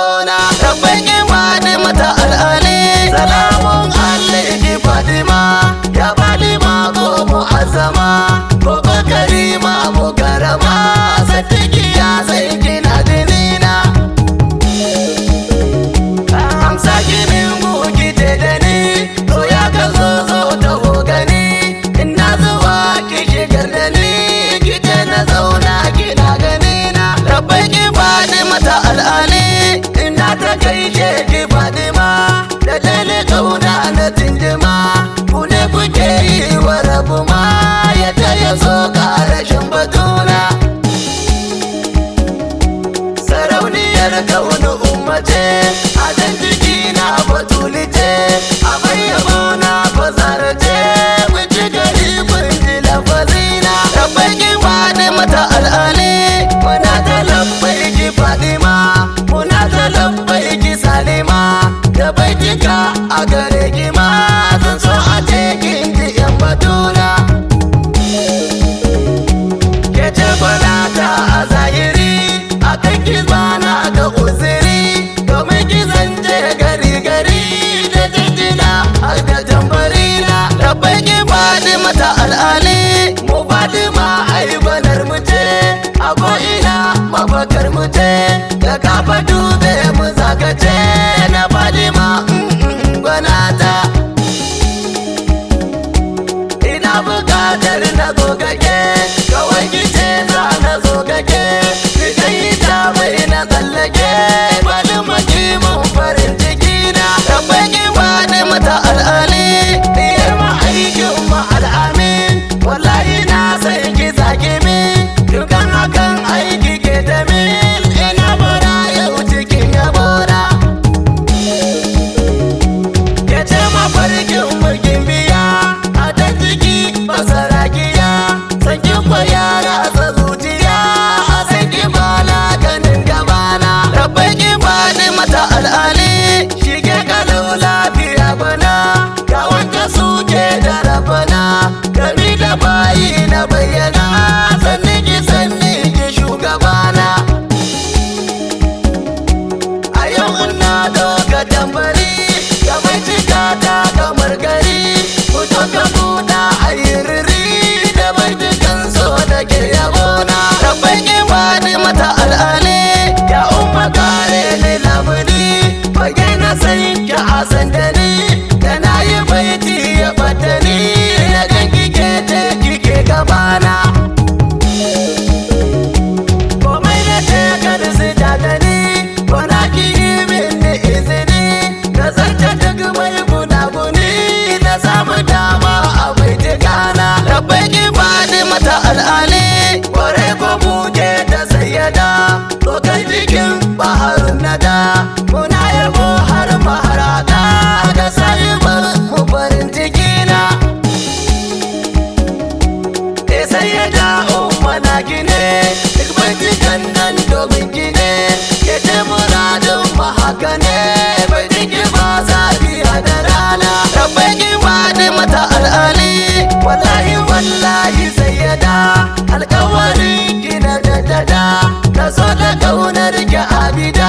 yabona. Rabbai ki Fatima al'ali, salamun alaiki Fatima, ya Fatima ko mu'azzama, ko karima mukarrama, sadiki ya sai kina jinina. Amsa kimin buki ce da ni, to ya ka zo zo ta gani, ina zuwa ki shigar da ni, ki ce na zauna kina gani na. Rabbai ki Fatima ta al'ali, ina ta gaishe ki Fatima, da dole kauna na tinjima, ku ne kuke yi wa rabu ma, ya ta ya so ka rashin batuna. Sarauniyar kaunu ummace, a dan jiki na batulice, a bayyabo na fasarace, mun ci gari kun ji lafazina. Rabbai ki Fatima ta al'ali, muna ta labbai ki Fatima, muna ta labbai ki Salima, da baitika a gare ki ma, zan so a ce kin ji yan batuna. Ke ce ta a zahiri, a kan ki bana ga uzuri, domin ki zance gari gari da jinjina har da tambarina. Rabbai ki Fatima ta al'ali, mu Fatima ai gwanar mu ce, a ko'ina mafakar mu ce, da kafa dube mu zakace na Fatima gwanata. Ina bukatar na zo kake, kawai kice za na zo kake, idan ita bai na tsallake, bani maki mun farin ciki na. Rabbai ki Fatima ta al'ali, diyar ma'aikin ma al'amin, wallahi na san ki zaki min, dukan hakan aiki ke ta min, ina bara yau cikin yabona. Ke ce mafarkin mulkin biya, a dan jiki basarakiya, sankin kwa yara a zuciya, a sanki bana ganin gabana. Rabbai ki Fatima ta al'ali, shige kalau lafiya bana, ga wanda suke da rabana, gami da bayi na bayyana, sanni ki sanni ki shugabana. A yau ina doka tambari, kamar cika ta kamar gari, fito ka buɗa a yiriri, da bai dukan so da ke yabona. Rabbai ki Fatima ta al'ali, ya umma kare ni lamuni, fage na san ki a sandani, da na yi baiti ya ɓata ni, na gan kike ce kike gabana. Komai na ce kar su da ni, ko na ki yi min ni izini, na zarta duk mai gunaguni, na samu dama a baitikana. Rabbai ki Fatima ta al'ali, kwarai ko muke ta sayyada, tsokan jikin baharun nada, muna yabo har maharaka, ga sahibar mu farin ciki na. E sayyada umma na gine, duk baitukan nan domin gine, ke ce muradin mu haka ne, bai jiki ba safiya da rana. Rabbai ki Fatima ta al'ali, wallahi wallahi sayyada, alƙawarin ki na jaddada, na so da ƙaunar ki abida.